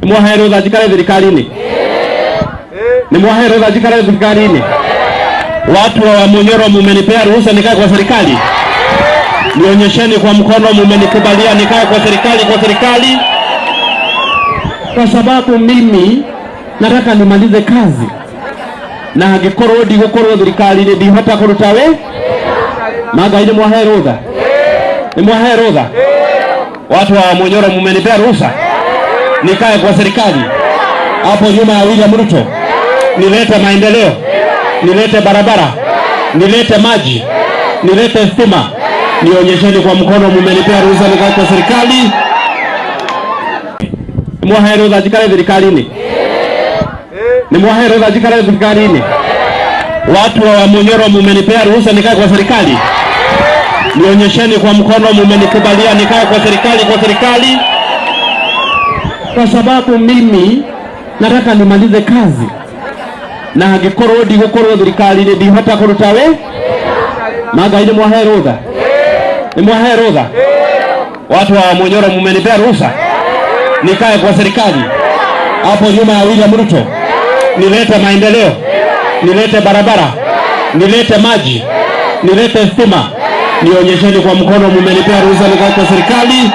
Nĩ mwahe rũtha njikare thirikari-inĩ? Nĩ mwahe rũtha njikare thirikari-inĩ? Watu wa Wamunyoro, mumenipea ruhusa nikae kwa serikali? Nionyesheni kwa mkono mumenikubalia nikae kwa serikali, kwa serikali, kwa sababu mimi nataka nimalize kazi na angikorwo ndigukorwo thirikari-inĩ ndihota kũruta wĩ na Ngai. Nĩ mwahe rũtha? Nĩ mwahe rũtha? Watu wa Wamunyoro, mumenipea ruhusa nikae kwa serikali hapo nyuma ya William Ruto, nilete maendeleo, nilete barabara, nilete maji, nilete stima? Nionyesheni kwa mkono mumenipea ruhusa nikae kwa serikali. Nĩ mwahe rũtha njikare thirikari-inĩ? Nĩ mwahe rũtha njikare thirikari-inĩ? Watu wa Wamunyoro, mumenipea ruhusa nikae kwa serikali? Nionyesheni kwa mkono mumenikubalia nikae kwa serikali, kwa serikali, kwa sababu mimi nataka nimalize kazi na angikorwo ndigukorwo thirikari-inĩ ndihota kũruta wĩ na Ngai. Nĩ mwahe rũtha? Nĩ mwahe rũtha? Watu wa Wamunyoro, mumenipea ruhusa nikae kwa serikali hapo nyuma ya William Ruto, nilete maendeleo, nilete barabara, nilete maji, nilete stima? Nionyesheni kwa mkono mumenipea ruhusa nikae kwa serikali.